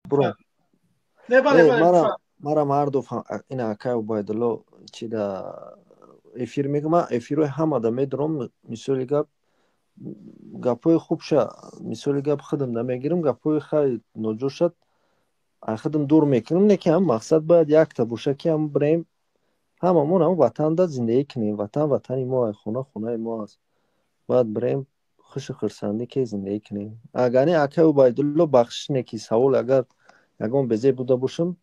Буро. Не, бале, бале. Марам ҳарду ина акай Убайдулло чи да эфир мегӯм, ман эфирҳои ҳамада медурам. Мисоли гап, гапҳои хубша, мисоли гап, худам намегирам, гапҳои хай ноҷӯшад худам дур мекунам. Не ки ҳам мақсад бояд якта боша, ки ҳам бирем, ҳамамон ҳам ватанда зиндагӣ кунем. Ватан ватани мо, хона хонаи мо аст. Бояд бирем, хушу хурсандӣ ки зиндагӣ кунем. Агар не, акай Убайдулло, бахшиш, не ки савол агар ягон безеб буда бошам,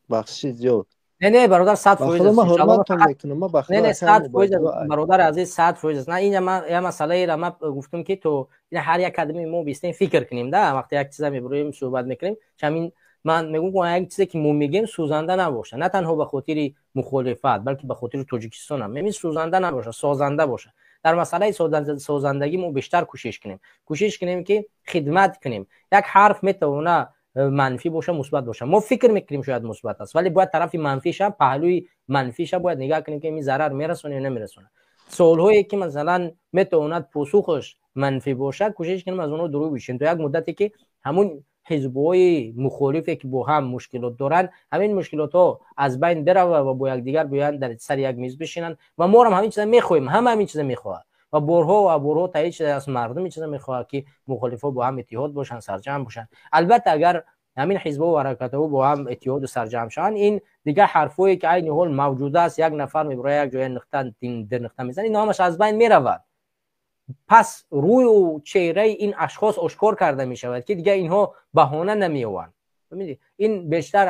бахшиши зиёд. Не, бародар, 100%. Ман ҳурматтон мекунам, ман. Не, 100%, бародари азиз, 100% аст. На, ин я масъалаеро ман гуфтам, ки то ҳар як кадами мо бистем, фикр кунем да. Вақте як чиза мебуроем, суҳбат мекунем, ҳамин ман мегӯм, як чизе ки мо мегӯем, сӯзанда набоша, на танҳо ба хотири мухолифат, балки ба хотири Тоҷикистон ҳам мемин сӯзанда набоша, созанда боша. Дар масъалаи созандагӣ мо бештар кӯшиш кунем, кӯшиш кунем, ки хидмат кунем. Як ҳарф метавона манфӣ боша, мусбат боша. Мо фикр мекунем, шояд мусбат аст, вале бояд тарафи манфиша, паҳлӯи манфиша бояд нигаҳ кунем, ки ин зарар мерасона ё намерасона. Суолҳое ки, масалан, метавонад посухаш манфӣ бошад, кӯшиш кунем, аз онҳо дурӯ бишем то як муддате, ки ҳамун ҳизбҳои мухолифе ки бо ҳам мушкилот доранд, ҳамин мушкилотҳо аз байн биравад ва бо якдигар биёянд, дар сари як миз бишинанд. Ва моам ҳамин чиза мехоҳем, ҳама ҳамин чиза мехоҳад ва борҳо ва борҳо таъид шудааст. Мардум ин чиза мехоҳад, ки мухолифҳо бо ҳам иттиҳод бошанд, сарҷамъ бошанд. Албатта, агар ҳамин ҳизбҳо ва ҳаракатҳо бо ҳам иттиҳоду сарҷамъ шаванд, ин дигар ҳарфҳое ки айни ҳол мавҷуд аст, як нафар мебирояд, як ҷоя нуқта нуқта мезанад, ин ҳамаш аз байн меравад. Пас рӯю чеҳраи ин ашхос ошкор карда мешавад, ки дигар инҳо баҳона намеёванд. Ин бештар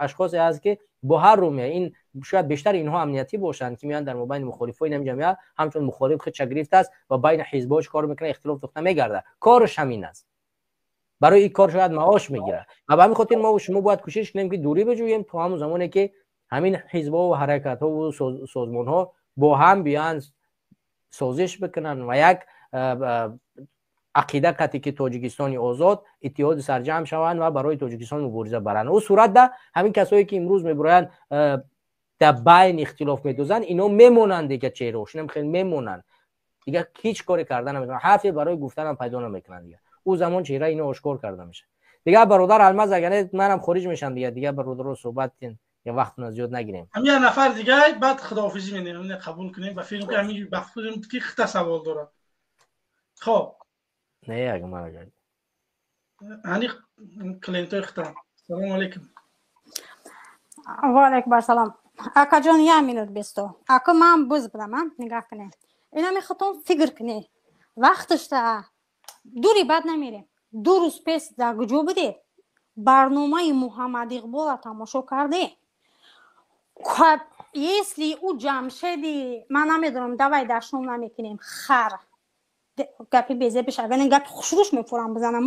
ашхосе аст, ки бо ҳар рӯ меяд. Ин шояд бештари инҳо амниятӣ бошанд, ки меоянд, дар мобайни мухолифҳои ин ҷамъия ҳамчун мухолиф худша гирифтааст ва байни ҳизбҳо чӣ кор мекунад? Ихтилоф духта мегардад. Кораш ҳамин аст, барои ин кор шояд маош мегирад. Ва ба ҳамин хотир мо шумо бояд кӯшиш кунем, ки дурӣ биҷӯем то ҳамон замоне ки ҳамин ҳизбҳо ва ҳаракатҳову созмонҳо бо ҳам биёянд, созиш бикунанд ва як ақида қати, ки Тоҷикистони озод, иттиҳоди сарҷамъ шаванд ва барои Тоҷикистон мубориза баранд. Ӯ суратда ҳамин касое ки имрӯз мебуроянд, дар байн ихтилоф медозанд, ино мемонанд, дига чеҳраошинам хеле мемонанд, дигар ҳеҷ коре карда наметавонанд, ҳарфе барои гуфтанам пайдо намекунанд. Дигар ӯ замон чеҳраи ино ошкор карда мешавад. Дигар, бародар Алмаз, агар манам хориҷ мешам, дигар бародаро суҳбат кин, я вақтона зиёд нагирем. Ҳамин як нафар дига, баъд худоҳофизӣ менем, қабул кунем. Ба филм ки ҳамин бахтурем, ки хита савол дорад. Хоб. Не, як ман агар ҳани клиентои хита. Салому алейкум. Ва алейкум ассалом, акаҷон. Як минут бесто, ака, ман буз будам. Нигаҳ кунед, инами худтон фикр кунед. Вақташта дури бад намерем. 2 рӯз пеш дар куҷо будед? Барномаи Муҳаммад Иқбола тамошо кардем. Если ӯ Ҷамшеди, ман намедонам, давай дашном намекунем, хар, гапи безебиш, агар ин гапи хушрӯш мефурам бизанам,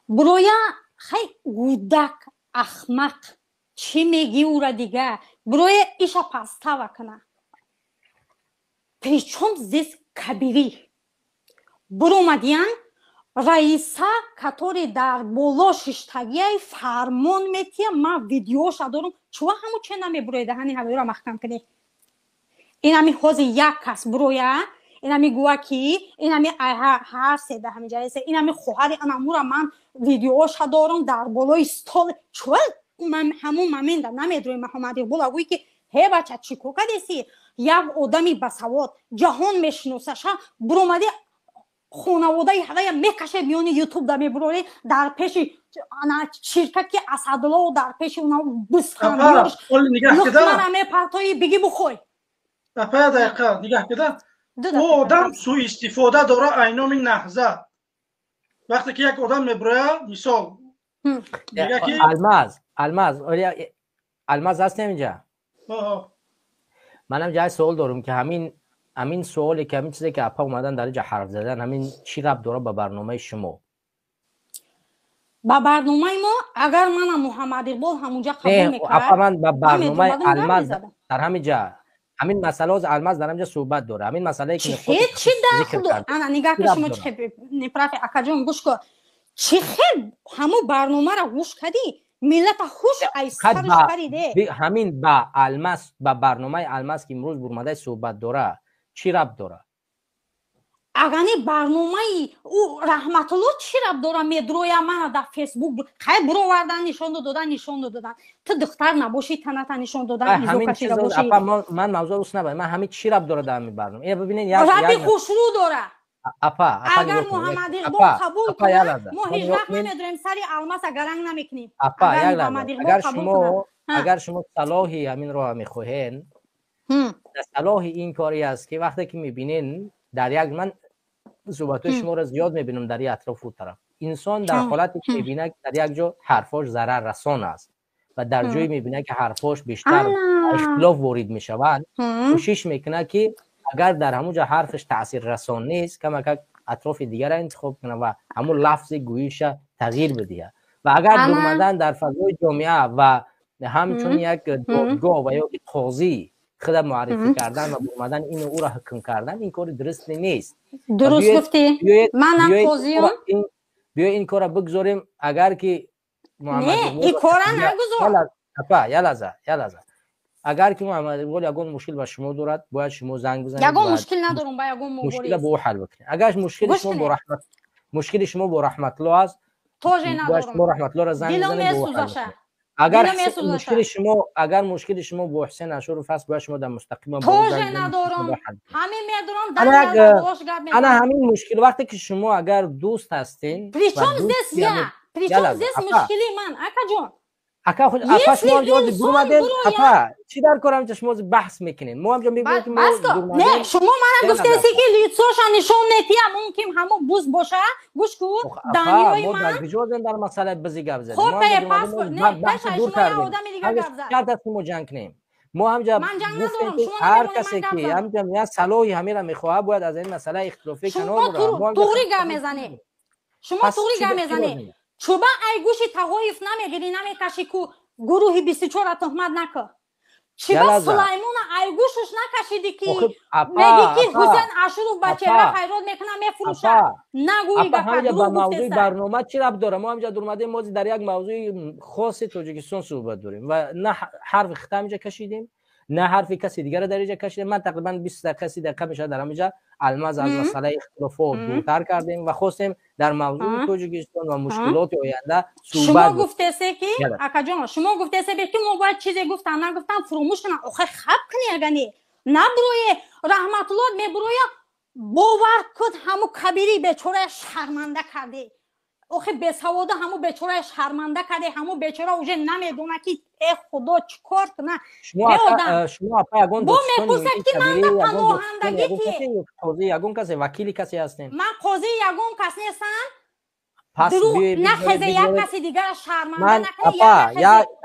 буроя хай, гудак, ахмақ, чӣ мегӣ ура? Дига буроя иша пастава кана. Причём здесь Кабирӣ? Буромадиян раиса, который дар боло шиштагиай, фармон метия. Ман видеоша дорум. Чува ҳаму че намебуроя, даҳани ҳавоиро маҳкам кунӣ? Инами ҳози як кас буроя, инами гӯя, ки инами ҳар се да ҳамиҷа, инами хоҳари анамура ман видеоша дорум дар болои стол. Чува ҳамун момента намедрои Муҳаммад Иқбола гӯй, ки ҳе, бача, чӣ кор кардеси? Як одами басавод, ҷаҳон мешиносаша, буромади, хонаводаи ҳавая мекаше, миёни ютуб да мебурори, дар пеши ширкати Асадулло, дар пеши уна бисханмара мепартои, биги бухой. Апа, дақиқа нигаҳ кида, ӯ одам суистифода дора айноми Наҳзат. Вақте ки як одам мебуроя, мисол. Алмаз, Алмаз, Алмаз ҳастем инҷа. Манам ҷай суол дорум, ки ҳамин суоле ки, ҳамин чизе ки апа омадан дар инҷа ҳарф задан, ҳамин чӣ рабт дорад ба барномаи шумо? Ба барномаи мо, агар мана Муҳаммад Иқбол ҳамунҷа қабул мекард. Апа, ман ба барномаи Алмаз дар ҳамин ҷа, ҳамин масъала, ҳозир Алмаз дар ҳамин ҷа суҳбат дорад, ҳамин масъалае ки чӣ дахл? Ана, нигаҳ ки шумо чӣ неправ, акаҷон, гӯш кун. Чӣ хел ҳамун барномаро гӯш кардӣ, миллата ҳуш ай сарш париде. Ҳамин ба Алмаз, ба барномаи Алмаз, ки имрӯз бурмадаи суҳбат дора, чӣ рабт дорад? Агани барномаи ӯ Раҳматулло чӣ рабт дора? Медроя мана дар Фейсбук хай буровардан, нишон додан, нишон додан. Ту духтар набошӣ, таната нишон додан, изо кашида бошӣ. Ман мавзӯъ ус набарам. Ман ҳамин чӣ рабт дора дар ҳамин барнома? Ина бибинед, як рабти хушрӯ дора. Апа, агар Муҳаммад Иқбол қабул кунад, мо ҳеҷ вақт намедонем, сари алмаса гаранг намекунем. Апа, як лаҳза. Агар шумо салоҳи ҳамин роҳа мехоҳен, салоҳи ин кори аст, ки вақте ки мебинен дар як, ман суҳбатҳои шуморо зиёд мебинам дар ин атрофу тараф, инсон дар ҳолате ки мебинад, дар як ҷо ҳарфош зараррасон аст ва дар ҷое мебинад, ки ҳарфош бештар ихтилоф ворид мешаванд, кӯшиш мекунад, ки агар дар ҳамон ҷо ҳарфаш таъсиррасон нест, камакак атрофи дигарро интихоб кунад ва ҳамон лафзи гӯиша тағйир бидиҳад. Ва агар дурмадан дар фазои ҷомеа ва ҳамчун як додгоҳ ва ё қозӣ худа муаррифӣ кардан ва бурмадан ину ӯро ҳукм кардан, ин кори дуруст нест. Дуруст гуфтӣ, манам қозиюм. Биё, ин корро бигзорем, агар ки Не, ин кора нагузор. Апа, я лаҳза, я лаҳза. Агар ки Муҳаммад Иқбол ягон мушкил ба шумо дорад, бояд шумо занг бизанед. Ягон мушкил надорум ба ягон. Мушкила бо ӯ ҳал бикунед. Агар мушкили шумо бо Раҳматулло аст, тоже надорум. Шумо Раҳматуллоро занг бизанед, бо ӯ ҳал бикунед. Агар мушкили шумо бо Ҳусен Ашуров аст, бояд шумо дар мустақима Тоже надорум, ҳамин медорам. Ана ҳамин мушкил, вақте ки шумо агар дӯст ҳастен. Причём здесь я? Причём здесь мушкили ман, акаҷон? Ака, апа, шумо ҳамҷо бурмаден. Апа, чӣ дар кор ҳамҷо шумо баҳс мекунед? Мо ҳамҷо мегӯем, ки мо Не, шумо мана гуфтеси, ки лицо ша нишон метия, мумкин ҳамо буз боша. Гӯш ку, даниёи ман. Мо дар куҷо дар масъалаи бизи гап задем? Хоб, паспорт не, дур кардем. Шарт аст, ки мо ҷанг кунем? Мо ҳамҷа гуфтем, ки ҳар касе ки ҳамҷа як салоҳи ҳамира мехоҳад, бояд аз ин масъалаи ихтилофӣ канор. Шумо туғри гап мезанед, шумо туғри гап мезанед. Чуба ай гӯши Тағоев намегирӣ, намекашӣ, ку гурӯҳи 24-а туҳмат накӣ? Чиба Сулаймона ай гӯшуш накашидӣ, ки мегӣ, ки Ҳусен Ашуров ба чеҳра хайрот мекуна, мефурӯша? Нагӯи. Ба мавзӯи барнома чӣ рабт дора? Мо ҳамҷа дурмадем, мо дар як мавзӯи хоси Тоҷикистон суҳбат дорем ва на ҳарфи хита ҳамҷа кашидем, на ҳарфи каси дигарро дар инҷа кашидем. Ман тақрибан 20 дақиқа, 30 дақиқа мешавад, дар ҳаминҷа алмаз аз масъалаи ихтилофот дуртар кардем ва хостем дар мавзӯи Тоҷикистон ва мушкилоти оянда суҳбат. Шумо гуфтесе, ки, акаҷон, шумо гуфтесе, ки мо бояд чизе гуфтан, нагуфтан фуромӯш кунам. Охе, хаб кунӣ, агане набурӯе, Раҳматулло мебурӯя. Бовар куд, ҳаму Кабири бечорая шарманда карде. Охе, бесавода, ҳаму бечорая шарманда карде. Ҳаму бечора уже намедона, ки э худо, чӣ кор куна. Шумо, апа, ягон бо мепурсад, ки манда паноҳандагӣ ки Қозии ягон касе, вакили касе ҳастем? Ман қозии ягон кас нестам. Нахезе, як каси дигара шарманда. Накунӣ.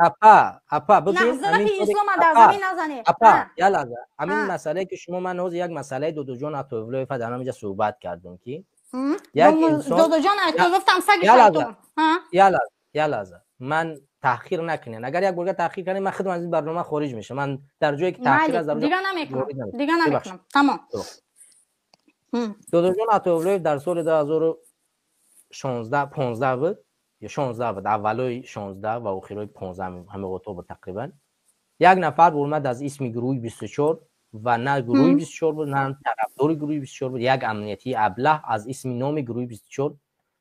Апа, апа, Нахзарафи ислома дар замин назане. Апа, я лаҳза. Ҳамин масъалае, ки шумо, ман ҳозир як масъалаи Додоҷон Атоевлоева дар ҳаминҷа суҳбат кардем, ки як инсон Додоҷон Атоевлоев саги шайтон. Я лаҳза, я лаҳза, ман таъхир накунен. Агар як борга таъхир кардем, ман худам аз ин барнома хориҷ мешавам. Ман дар ҷое ки таъхир аст, дар Дига намекунам, дига намекунам, тамом. Додоҷон Атоевлоев дар соли 2016, 15 буд ё 16 буд, аввалои 16 ва охирои 15, ҳамиғото буд тақрибан, як нафар бурмад аз исми гурӯҳи 24 ва на гурӯҳи 24 буд, на тарафдори гурӯҳи 24 буд. Як амниятии аблаҳ аз исми номи гурӯҳи 24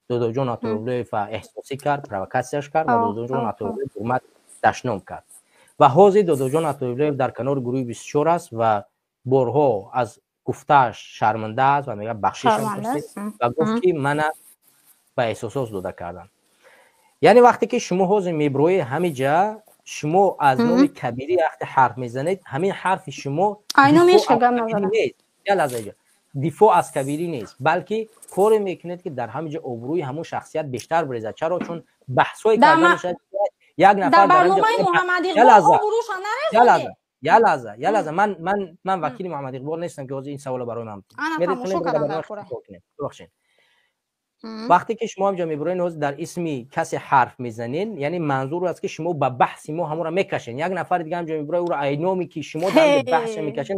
Додоҷон Атоевлоева эҳсосӣ кард, провокатсияш кард ва Додоҷон Атоевлоев бурмад, дашном кард. Ва ҳозир Додоҷон Атоевлоев дар канори гурӯҳи 24 аст ва борҳо аз гуфтааш шарманда аст ва мегӯяд, бахшишам пурсид ва гуфт, ки мана ба эҳсосот дода карданд. Яъне вақте ки шумо ҳозир меброед ҳамиҷа, шумо аз номи Кабирӣ вақте ҳарф мезанед, ҳамин ҳарфи шумо дифоъ аз Кабирӣ нест, балки коре мекунед, ки дар ҳамин ҷо обрӯи ҳамон шахсият бештар бирезад. Чаро? Чун баҳсҳое карда мешавад, як нафар. Я лаҳза, я лаҳза. Ман вакили Муҳаммад Иқбол нестам, ки ҳозир ин саволо барои ман. Бубахшед, вақте ки шумо ҳамҷо мебуроед, ҳозир дар исми касе ҳарф мезанед, яъне манзур аст, ки шумо ба баҳси мо ҳамонро мекашед. Як нафари дига ҳамҷо мебуроед, ӯро айноме ки шумо дар баҳсша мекашед,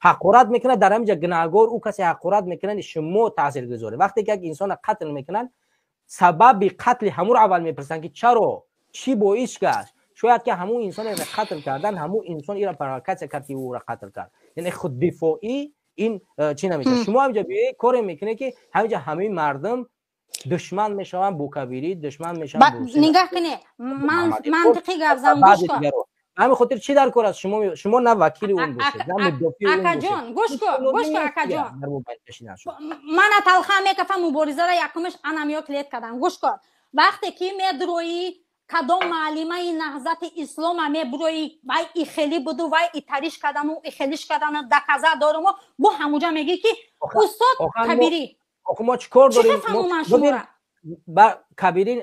ҳақорат мекунад. Дар ҳаминҷа гунаҳгор ӯ касе ҳақорат мекунад, шумо таъсиргузоред. Вақте ки як инсона қатл мекунанд, сабаби қатли ҳамонро аввал мепурсанд, ки чаро, чӣ боис гашт. Шояд ки ҳамун инсоне қатл кардан, ҳамун инсон ира провокатсия кард, ки ӯро қатл кард, яъне худдифоӣ. Ин чӣ намешавад. Шумо ҳаминҷа биёед коре мекунед, ки ҳаминҷа ҳамаи мардум душман мешаванд бо Кабирӣ, душман мешаванд. Нигоҳ кунед, мантиқӣ гап зан, гӯш кун. Ҳамин хотир чӣ дар кор аст? Шумо на вакили он бошед, на мудофии он бошед. Акаҷон, гӯш кун, гӯш кун, акаҷон. Мана талха мекафам муборизара якумаш анамиё клет кардам. Гӯш кун. Вақте ки медроӣ кадом маълимаи Наҳзати Ислома мебуроӣ, вай ихелӣ буду, вай итариш кардану ихелиш кардану доказа доруму, бо ҳамуҷа мегӣ, ки устод Кабирӣ. Охи мо чӣ кор дорем? Фаҳмуман шумора? Кабирӣ,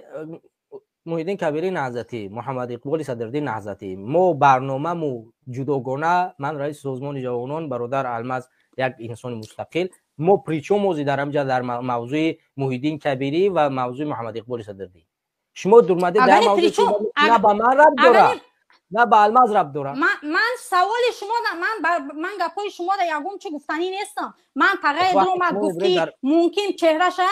Муҳиддин Кабири Наҳзатӣ, Муҳаммад Иқболи Садриддин Наҳзатӣ. Мо барномаму ҷудогона, ман раиси созмони ҷавонон, бародар Алмаз як инсони мустақил. Мо причём ози дар ҳамҷа дар мавзӯи Муҳиддин Кабирӣ ва мавзӯи Муҳаммад Иқболи Садриддин? Шумо дурмаде дар мавзӯи на ба ман рабт дорад, на ба Алмаз рабт дорад. Ман саволи шумо, ман гапҳои шуморо ягон чи гуфтанӣ нестам. Ман тағайр омад гуфт, ки мумкин чеҳраша.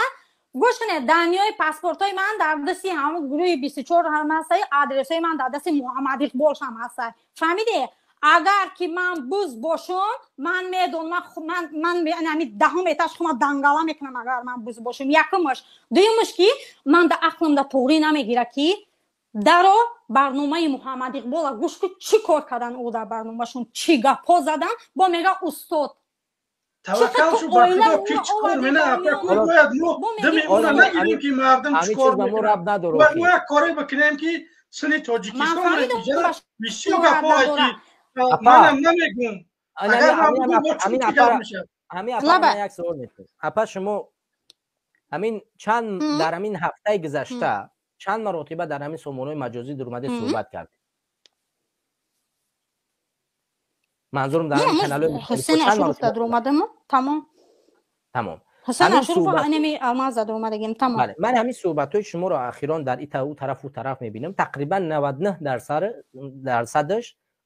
Гӯш кунед, даниёи паспортҳои ман дар дасти ҳамон гурӯҳи 24 ҳам ҳастай, адресҳои ман дар дасти Муҳаммад Иқбол ҳам ҳастай. Фаҳмиде? Агар ки ман буз бошам, ман медонам, ман ами даҳум этаж хума дангала мекунам, агар ман буз бошам. Якумаш. Дуюмаш, ки ман да ақлам да туғрӣ намегира, ки даро барномаи Муҳаммад Иқбола гӯш ку, чӣ кор кардан ӯ дар барномашон, чӣ гапҳо задан, бо мега устод. Таваккал шу ба Худо, ки чӣ кор мена, бояд мо дами уна нагирем, ки мардум чӣ кор мекунад. Бояд мо як коре бикунем, ки сини Тоҷикистон бисёр гапҳое, ки манам намегум, агар ман бигум, бо чӣ гап мешавад. Ҳамин апа, як суол мекунам. Апа, шумо ҳамин чанд дар ҳамин ҳафтаи гузашта чанд маротиба дар ҳамин сомонаҳои маҷозӣ дурмаде суҳбат кардед? Манзурам дар каналҳои Ҳусейн Ашуров даромадам, тамом. Тамом. Ҳусейн Ашуров анами Алмаз даромадагим, тамом. Бале, ман ҳамин суҳбатҳои шуморо охирон дар итау тарафу тараф мебинам, тақрибан 99 дарсадаш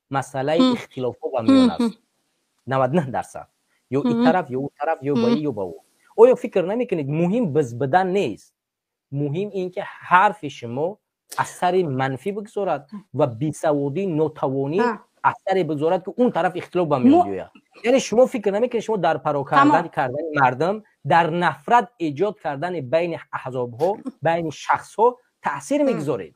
масъалаи ихтилофҳо ба миён аст. 99%. Ё ин тараф, ё ӯ тараф, ё ба ин, ё ба ӯ. Оё фикр намекунед, муҳим бизбидан нест? Муҳим ин ки ҳарфи шумо асари манфӣ бигзорад ва бесаводӣ, нотавонӣ асаре бигзорад, ки он тараф ихтилоф ба миён биёяд. Яъне шумо фикр намекунед, шумо дар пароканда кардани мардум, дар нафрат эҷод кардани байни аҳзобҳо, байни шахсҳо таъсир мегузоред?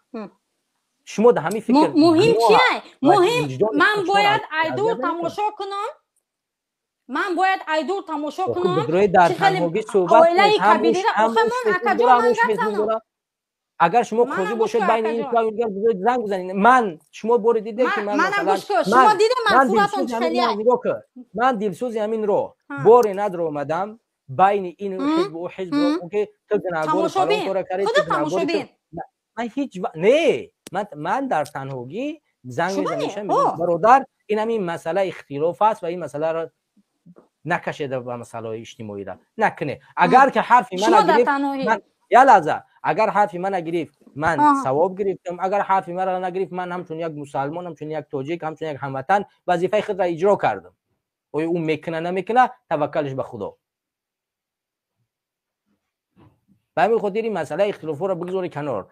Шумо дар ҳамин фикр Муҳим чия? Муҳим ман бояд айдур тамошо кунам, ман бояд айдур тамошо кунам. Дар танҳогӣ суҳбат. Оилаи Кабириро охе ман, акаҷон, ман гап занам. Агар шумо қозӣ бошед байни ин дигар, бизоред занг бизанед. Ман шумо боре дидед, ки ман масалан шумо дидем, ман суратон чӣ. Нигоҳ кун, ман дилсӯзи ҳамин роҳ боре надро омадам байни ин ҳизб ӯ ҳизб, ки ту гунаҳгори фалон кора кардӣ. Ман ҳеҷ не, ман дар танҳогӣ занг мезанам: бародар, ин ҳамин масъала ихтилоф аст ва ин масъаларо накашеда ба масъалаҳои иҷтимоиро накунед. Агар ки ҳарфи мана гирифт, я лаҳза, агар ҳарфи мана гирифт, ман савоб гирифтам, агар ҳарфи маро нагирифт, ман ҳамчун як мусалмон, ҳамчун як тоҷик, ҳамчун як ҳамватан вазифаи худро иҷро кардам. Оё ӯ мекуна, намекуна, таваккалш ба Худо. Ба ҳамин хотир ин масъалаи ихтилофҳоро бигзори канор.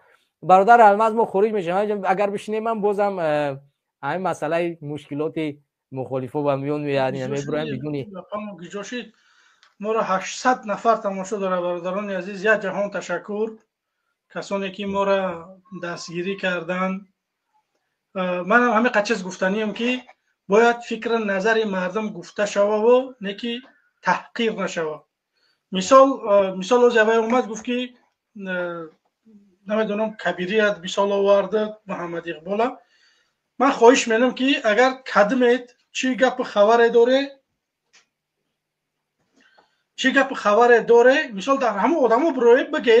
Бародар Алмаз, мо хориҷ мешавем. Агар бишинем, ман бозам ҳамин масъалаи мушкилоти мухолифо ба миён меяд, мебуроям бидуни Гиҷошид, моро 800 нафар тамошо дорад. Бародарони азиз, як ҷаҳон ташаккур, касоне ки моро дастгирӣ карданд. Манам ҳамин қад чиз гуфтанием, ки бояд фикри назари мардум гуфта шававу не ки таҳқир нашава. Мисол, ози аввай омад, гуфт, ки намедонам, Кабирият мисол оварда, Муҳаммад Иқбола. Ман хоҳиш менам, ки агар кадмед чӣ гапи хабаре доре, чӣ гапи хабаре доре, мисол, дар ҳамон одамо бироед, биге.